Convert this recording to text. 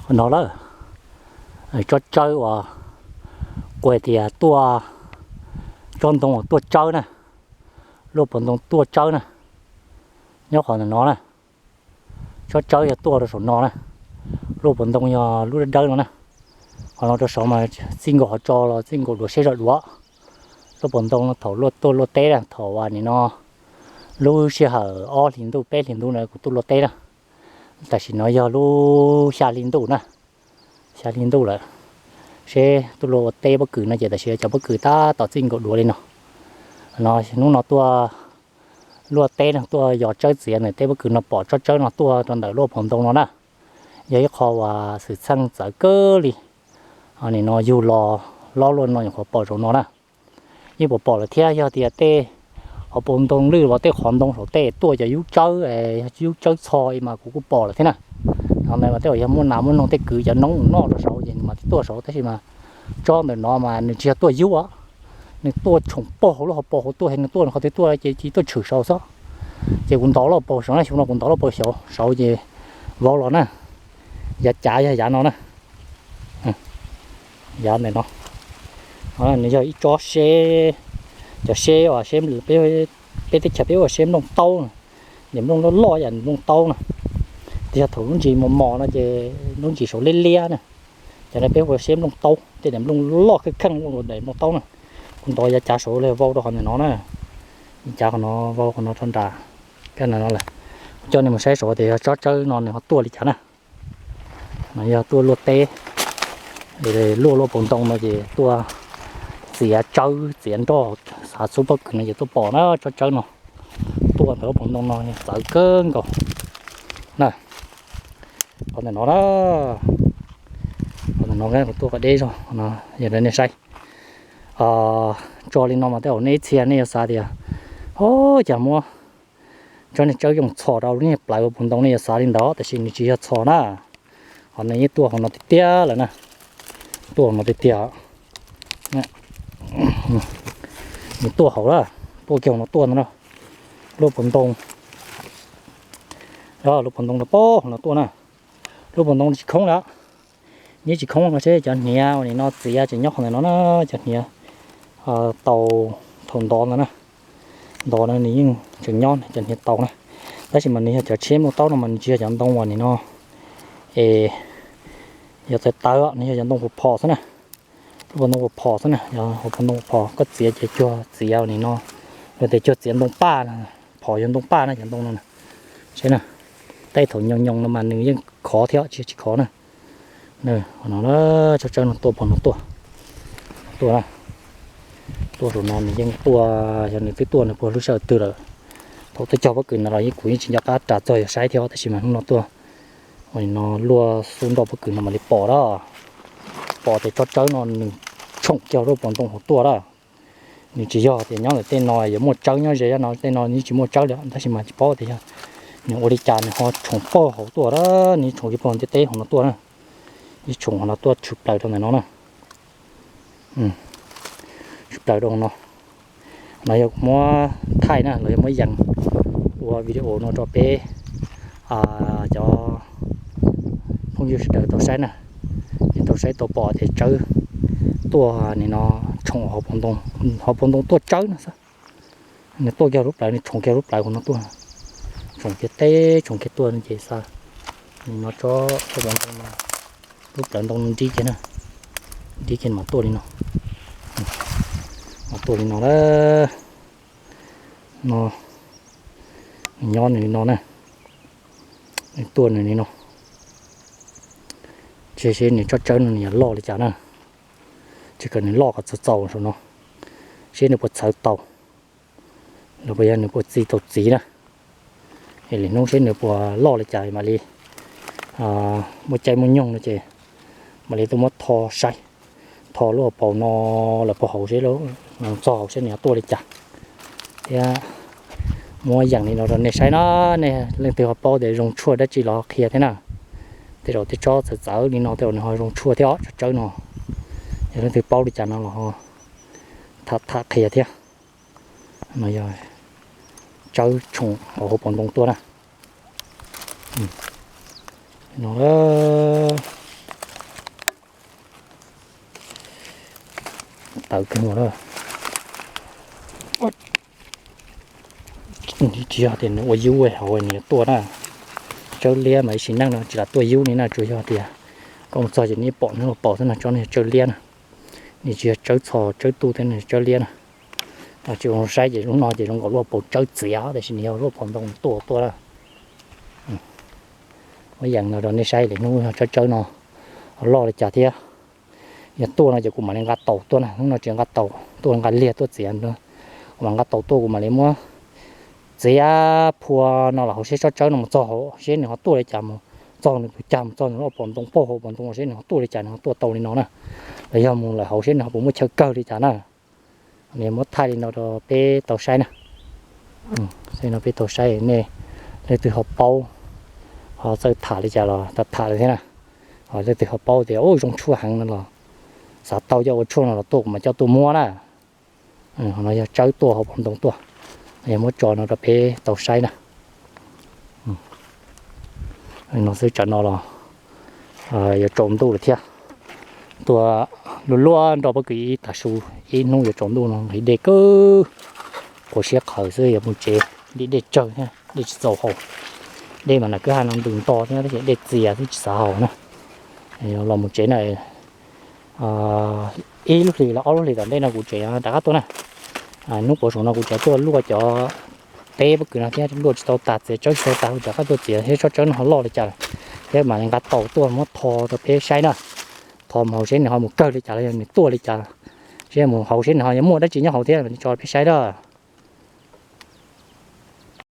No lawm, tsob tsawb uas kuv hais tias tuaj, tsob ntoo uas tuaj tsawb na, luaj puas ntoo tuaj tsawb na, nyob qhov ntawm no na. Tsob tsawb yog tuaj rau saum no na, luaj puas ntoo yog lub dawb dawb no na. Qhov no rau saud mas txij nkaus qhov tso los txij nkaus duav siab zog duav. Luaj puas ntoo no thaum luaj tuaj luaj teb na, thaum uas nim no lub sij hawm ob hlis ntuj peb hlis ntuj na kuv tuaj luaj teb na. Tam sim no yog lub xya hli ntuj na, xya hli ntuj lawm. Seb tuaj luaj ua teb pob kws no ces tam sim cov pob kws tab tom txij nkaus duav li no. No hnub no tuaj luaj teb no, tuaj yos tsawb txiav ntawm tej pob kws no pom tsob tsawb no tuaj rau ntawm luaj puas ntoo no na. Yog ib qho uas xwm txheej txawv kawg li. Nim no yug los lob luaj no nyuam qhuav pom zaum no na. Yeej pom pom lawm thiab, yog tias tej hauv paus ntoo lwj los tej qhov ntoo saum tej tuaj cov yub tsawb, yub tsawb txho mas kuv kuj pom lawm thiab na. Qhov ntawd mas tej zaum yog muaj nas muaj noog tej kwv cov noob noj rau saud ces nws mam li tuaj saud, tab sis mas tsob ntawm no mas nws tsis yog tuaj yub, nws tuaj tshoom pog hauv lub hauv paus hauv tuaj, nws tuaj qhov twg tuaj ces cia tuaj tshwm saud xwb. Ces kuv ntov lub hauv paus saud na, xyoo no kuv ntov lub hauv paus saud ces vau los na. Yav cav yog yav no na, yav ntawm no. Nws yog ib tsob seb, cov seb uas seb, peb teb chaws peb ua seb nplooj taub, niam nplooj loj loj yam nplooj taub na. Tes yog thaum lub ntsis mos mos no ces lub ntsis saud liab liab na. Cov no peb ua seb nplooj taub, tej niam nplooj loj kheej kheej ua daim nplooj taub na. Kuv ntov yav cav saud los vau rau qhov ntawm no na. Yav cav qhov no vau qhov no rau nram, kab no lawm. Kuv coj nej mus saib saud tias yog tsob tsawb no nws ho tuaj li cas na. No yog tuaj luaj teb, luaj luaj paus ntoo no ces tuaj txiav tsawb txiav nroj, xav xub pob kws no ces tuaj pom na tsob tsawb no. Tuaj ntawm lub paus ntoo no txawv kawg nkaus na. Qhov ntawm no na, qhov ntawm no kuv tuaj qhov deb zog no, yog nej saib tso li no mas tej zaum nej ib txhia nej yuav xav tias, o, cas muab tsob niag tsawb yooj txhos rau lub niag plawv ua paus ntoo, nej yuav xav li ntawd, tab sis nws tsis yog txhos na. Qhov no yeej tuaj hauv no tiag tiag lawm na. Tuaj hauv no tiag tiag. Nws tuaj hauv lawm, tuaj kiag hauv no tuaj no na. Luaj paus ntoo, luaj paus ntoo rau pem hauv no tuaj na. Luaj paus ntoo tsis khoob lawm, nws tsis khoob no seb cov hniav uas nim no txiav tseem nyob qhov ntawm no na, cov hniav tau thaum ntov ntawd na. Ntov no nws yeej tseem nyob, cov hniav tau na. Tab sis mas nws yog cov tsheb nplooj taub no mas nws tsis yog cov ntoo uas nim no es yog txawv tawv, nws yog cov ntoo huam phom xwb na. Lub paus ntoo huam phom xwb na, yog paus ntoo huam phom, koj txiav ces cuag txiav nim no, luag tias cuag txiav ntoo paj na, phom yog ntoo paj na cov ntoo no na. Saib na, tej thaum nyoos nyoos no mas nws yeej khov thiab tsis tsis khov na. Qhov no, tsob tsawb no tuaj pem no tuaj, tuaj na, tuaj saum no nws yeej tuaj, yog nws twb tuaj nws puag lub sij hawm twg lawm. Thaum twb cog pob kws no los yeej kuv yeej tsis nco qab ras txog yog saib thiab, tab sis mas hnub no tuaj ua nim no luaj xub nroj pob kws no mam li pom lawm. Pom tias tsob tsawb no nws tshoom kiag lub paus ntoo hauv tuaj lawm. Nws tsis yog tias nyob ntawm tej no yuav muaj tsawb nyob ze no, tej no nws tsis muaj tsawb li, tab sis mas tsis paub tias yog nws ua li cas nws ho tshoom pog hauv tuaj lawm, nws tshoom kiag pog ntiaj teb hauv no tuaj na. Ib tshoom hauv no tuaj tshwm plaws rau ntawm no na. Tshwm plaws rau no. No yog muab thaij na los yog muab yees ua video no rau peb cov phooj ywg sawv daws tau saib na, es tau saib tau pom tias tsawb tuaj nim no tshoom hauv paus ntoo, hauv paus ntoo tuaj tsawb no xwb. Nws tuaj kiag lub plawv, nws tshoom kiag lub plawv hauv no tuaj, tshoom kiag teb tshoom kiag tuaj no ces xav, nim no tsob paus ntoo no, lub plawv ntoo no nrib kiag na, nrib kiag mam tuaj li no, mam tuaj li no lawm. No, nws nyob nws li no na, nws tuaj nws li no. Tsis seb nws tsob tsawb no nws yuav loj li cas na, tsis kom nws loj kom txaus txaus saum no, seb nws puas txhawv tau, los puas yog nws puas txi tau txiv na. Es lwm hnub seb nws puas loj li cas mam li muaj caij muaj nyoog no ces mam li tuaj muab tho saib, tho lub hauv paus no lawm puag hauv seb, txog hauv seb nws yuav tuaj li cas thiab. Muab yees li no rau nej saib na, nej leej twg ho paub tias zoo tshuaj dab tsi los ho qhia thiab na. Tej zaum tej tsob txawv txawv li no tej zaum nws ho zoo tshuaj thiab os, tsob tsawb no. Yog leej twg paub li cas no los ho tham tham qhia thiab. No yog tsawb tshoom hauv hauv paus ntoo tuaj na. No, Tawv kawg nkaus na. Tsis yog tias nws ua yub hauv nws yuav tuaj na. Tsawb liab mas ib sim neej no tsis lam tuaj yub li na, tsuas yog tias koj mus txog ces nws pom nws los paus xwb no, tsob no yog tsawb liab na. Nws tsis yog tsawb txho tsawb tuj thiab, nws tsawb liab na. Tsis zoo saib ces lub no ces zoo nkaus lub hauv paus tsawb txiav tiam sis nws yog lub hauv paus ntoo tuaj tuaj na. Muab yees no rau nej saib li hnub tsawb tsawb no ho loj li cas thiab. Yog tuaj no ces kuv mam li nqa taus tuaj na, hnub no tsis nqa taus tuaj, nqa liag tuaj txiav. Kuv mam nqa taus tuaj kuv mam li muab txiav phua no los hauv seb tsob tsawb no mus txog hauv seb nws ho tuaj li cas, mus txog nws tus cag, mus txog nws lub hauv paus ntoo, puag hauv paus ntoo seb nws ho tuaj li cas, nws ho tuaj tau li no na. Los yog mus lawm hauv seb nws ho puas muaj chaw kawg li cas na. Nws muab thaij li no rau peb tau saib na. Xwb no peb tau saib, nej leej twg ho paub, ho txawj tham li cas los tham tham li thiab na. Ho leej twg ho paub tias ua zoo tshuaj heev no los xav tau coj ua tshuaj no los tuaj kuv mam coj tuaj muab na. Ho no yog tsawb tuaj hauv paus ntoo tuaj, yog muab tso no rau peb tau saib na. No xwb, tsam no los yuav tsaus ntuj lawm thiab. Tuaj luaj luaj nrog pob kws ib tag su, ib hnub yuav tsaus ntuj no nqhis dej kawg, quav siab qhawv xwb, yuav mus tsev, dej dej tsawg thiab, dej tsis txaus haus. Dej mas nam kwj ha no ntws nto thiab, tab sis dej txias xwb tsis xav haus na. Los mus tsev na, ib lub hlis los ob lub hlis tom ntej no kuv tseem rov qab tuaj na. Hnub puav saum no kuv tseem tuaj luaj cov teb pob kws no thiab, luaj tsis tau tas, txiav tsawb tsis tau tas, kuv rov qab tuaj txiav thiab, tsob tsawb no ho loj li cas lawm thiab, mam li nqa taus tuaj muab tho rau peb saib na. Tho mus hauv seb nws ho mus kawg li cas los yog nws tuaj li cas, seb mus hauv seb nws ho yuav muaj dab tsi nyob hauv thiab mam li tso peb saib na.